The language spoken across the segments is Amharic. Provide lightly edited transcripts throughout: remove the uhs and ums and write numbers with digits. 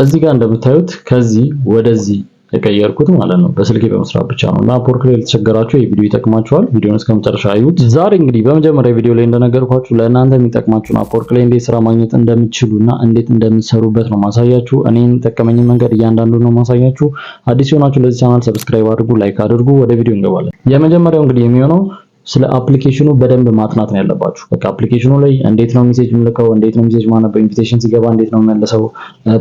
እዚህ ጋር እንደምታዩት ከዚህ ወደዚህ የቀየርኩት ማለት ነው በስልኬ በመስራት ብቻ ነው። እና Upwork ላይ ለተቸገራችሁ ይህ ቪዲዮ ይጠቅማችኋል። ቪዲዮውን እስከ መጨረሻ አዩት። ዛሬ እንግዲህ በመጀመሪያ ቪዲዮ ላይ እንደነገርኳችሁ ለእናንተ የሚጠቅማችሁን Upwork ላይ እንዴት ስራ ማግኘት እንደምትችሉና እንዴት እንደምትሰሩበት ነው ማሳያችሁ። እኔን ጠቀመኝን መንገድ እያንዳንዱ ነው ማሳያችሁ። አዲስ የሆናችሁ ለዚህ channel subscribe አድርጉ፣ like አድርጉ። ወደ ቪዲዮ እንገባለን። የመጀመሪያው እንግዲህ የሚሆነው ስለ application ኑ በደንብ ማጥናት ነው ያለባችሁ። በቃ application ኑ ላይ እንዴት ነው message የምልከው፣ እንዴት ነው message ማነበው፣ invitation ሲገባ እንዴት ነው የምመልሰው፣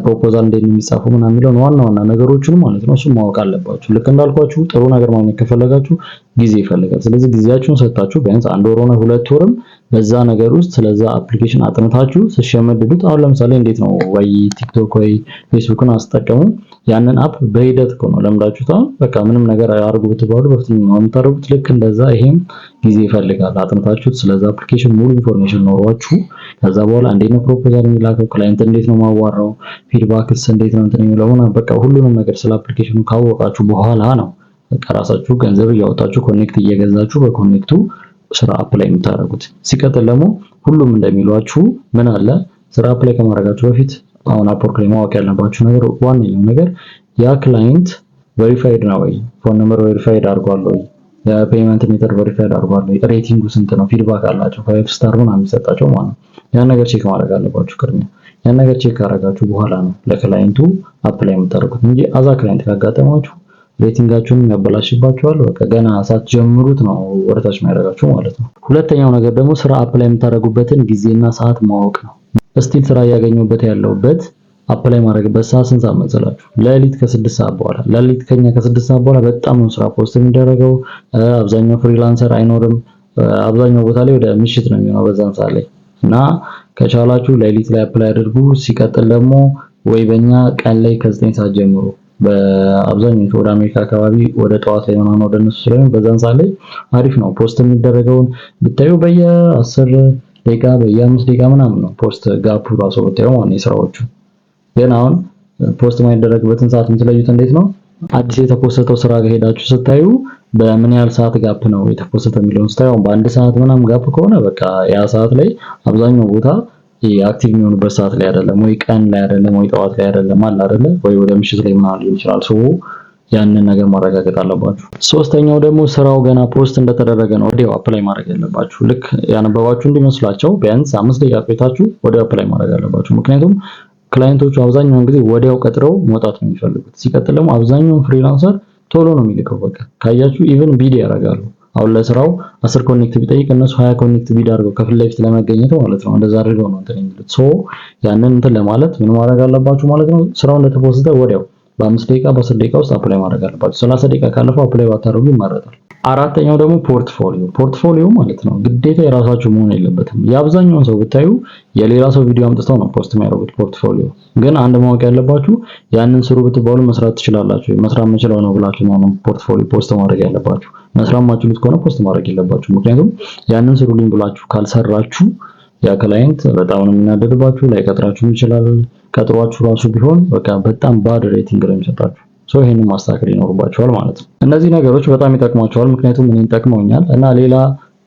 proposal እንዴት ነው የሚጻፈው ምናምን የሚለውን ዋና ዋና ነገሮችን ማለት ነው እሱ ማወቅ አለባችሁ። ልክ እንዳልኳችሁ ጥሩ ነገር ማግኘት ከፈለጋችሁ ጊዜ ይፈልጋል። ስለዚህ ጊዜያችሁን ሰጥታችሁ ቢያንስ አንድ ወር ሆነ 2 ወርም በዛ ነገር ውስጥ ስለዛ application አጥንታችሁ ስትሸመድዱት፣ አሁን ለምሳሌ እንዴት ነው ወይ TikTok ወይ ፌስቡክን አስጠቀሙ፣ ያንን app በሂደት እኮ ነው ለምዳችሁት። አሁን በቃ ምንም ነገር አድርጉ ብትባሉ በፍጥነት ነው የምታደርጉት። ልክ እንደዛ ይሄም ጊዜ ይፈልጋል። አጥንታችሁት ስለዛ application ሙሉ information ኖሯችሁ ከዛ በኋላ እንዴት ነው proposal የሚላከው፣ client እንዴት ነው ማዋራው፣ feedback ስ እንዴት ነው እንትን የሚለው፣ በቃ ሁሉንም ነገር ስለ application ኑ ካወቃችሁ በኋላ ነው በቃ ራሳችሁ ገንዘብ እያወጣችሁ connect እየገዛችሁ በ connect ኡ ስራ apply የምታደርጉት። ሲቀጥል ደግሞ ሁሉም እንደሚሏችሁ ምን አለ፣ ስራ apply ከማድረጋችሁ በፊት አሁን Upwork ላይ ማወቅ ያለባችሁ ነገር፣ ዋነኛው ነገር ያ client verified ነው ወይ፣ phone number verified አድርጓል ወይ፣ የ payment method verified አድርጓል ወይ፣ rating ኡ ስንት ነው፣ feedback አላቸው፣ five star ምናምን የሚሰጣቸው ማለት ነው። ያን ነገር check ማድረግ አለባችሁ ቅድሚያ። ያን ነገር check ካደረጋችሁ በኋላ ነው ለ client ኡ apply የምታደርጉት እንጂ አዛ client ካጋጠማችሁ rating ኣችሁንም ያበላሽባችኋል። በቃ ገና ሳትጀምሩት ነው ወደታች የሚያደርጋችሁ ማለት ነው። ሁለተኛው ነገር ደግሞ ስራ apply የምታደርጉበትን ጊዜና ሰዓት ማወቅ ነው። Still ስራ እያገኘሁበት ያለሁበት apply ማድረግበት ሰዓት ስንት ሰዓት መሰላችሁ? ሌሊት ከ6 ሰዓት በኋላ። ሌሊት ከኛ ከ6 ሰዓት በኋላ በጣም ነው ስራ post የሚደረገው። አብዛኛው freelancer አይኖርም። አብዛኛው ቦታ ላይ ወደ ምሽት ነው የሚሆነው በዛን ሰዓት ላይ። እና ከቻላችሁ ሌሊት ላይ apply አድርጉ። ሲቀጥል ደግሞ ወይ በእኛ ቀን ላይ ከ9 ሰዓት ጀምሮ፣ በአብዛኛው ወደ አሜሪካ አካባቢ ወደ ጠዋት ላይ ምናምን ወደ እነሱ ስለሆነ በዛን ሰዓት ላይ አሪፍ ነው። Post የሚደረገውን ብታዩ በየ10 ደቂቃ በየ5 ደቂቃ ምናምን ነው post gap ኡ ራሱ ብታዩ ማለት ነው የስራዎቹ። ግን አሁን post የማይደረግበትን ሰዓት የምትለዩት እንዴት ነው? አዲስ የተፖሰተው ስራ ጋር ሄዳችሁ ስታዩ በምን ያህል ሰዓት gap ነው የተፖሰተው የሚለውን ስታዩ፣ በአንድ ሰዓት ምናምን gap ከሆነ በቃ ያ ሰዓት ላይ አብዛኛው ቦታ active የሚሆኑበት ሰዓት ላይ አይደለም፣ ወይ ቀን ላይ አይደለም፣ ወይ ጠዋት ላይ አይደለም፣ አለ አይደለ ወይ ወደ ምሽት ላይ ምናምን ሊሆን ይችላል። So ያንን ነገር ማረጋገጥ አለባችሁ። ሶስተኛው ደግሞ ስራው ገና post እንደተደረገ ነው ወዲያው apply ማድረግ ያለባችሁ። ልክ ያነበባችሁ እንዲመስላቸው ቢያንስ 5 ደቂቃ ቆይታችሁ ወዲያው apply ማድረግ አለባችሁ። ምክንያቱም client ኦቹ አብዛኛውን ጊዜ ወዲያው ቀጥረው መውጣት ነው የሚፈልጉት። ሲቀጥል ደግሞ አብዛኛውን freelancer ቶሎ ነው የሚልከው። በቃ ካያችሁ even bid ያደርጋሉ። አሁን ለስራው 10 connect ቢጠይቅ እነሱ 20 connect bid አድርገው ከፊት ለፊት ለመገኘት ማለት ነው። እንደዛ አድርገው ነው እንትን የሚሉት። So ያንን እንትን ለማለት ምን ማድረግ አለባችሁ ማለት ነው? ስራው እንደተፖስተ ወዲያው በ5 ደቂቃ በ10 ደቂቃ ውስጥ apply ማድረግ አለባችሁ። 30 ደቂቃ ካለፈው apply ባታደርጉ ይመረጣል። አራተኛው ደግሞ portfolio። Portfolio ማለት ነው ግዴታ የራሳችሁ መሆን የለበትም። የአብዛኛውን ሰው ብታዩ የሌላ ሰው ቪዲዮ አምጥተው ነው post የሚያደርጉት portfolio። ግን አንድ ማወቅ ያለባችሁ ያንን ስሩ ብትባሉ መስራት ትችላላችሁ። መስራት የምችለው ነው ብላችሁ ነው portfolio post ማድረግ ያለባችሁ። መስራት ማትችሉት ከሆነ post ማድረግ የለባችሁ። ምክንያቱም ያንን ስሩልኝ ብላችሁ ካልሰራችሁ ያ client በጣም ነው የሚናደድባችሁ፣ ላይቀጥራችሁም ይችላል። ቀጥሯችሁ ራሱ ቢሆን በቃ በጣም bad rating ነው የሚሰጣችሁ። So ይሄንን ማስተካከል ይኖርባችኋል ማለት ነው። እነዚህ ነገሮች በጣም ይጠቅሟችኋል፣ ምክንያቱም እኔን ጠቅመውኛል። እና ሌላ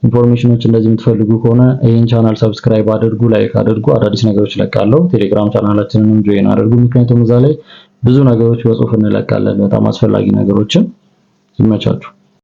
information ኖች እንደዚህ የምትፈልጉ ከሆነ ይሄን channel subscribe አድርጉ፣ like አድርጉ። አዳዲስ ነገሮች እለቃለሁ። ቴሌግራም channel ኣችንንም join አድርጉ፣ ምክንያቱም እዛ ላይ ብዙ ነገሮች በጽሁፍ እንለቃለን፣ በጣም አስፈላጊ ነገሮችን። ይመቻችሁ።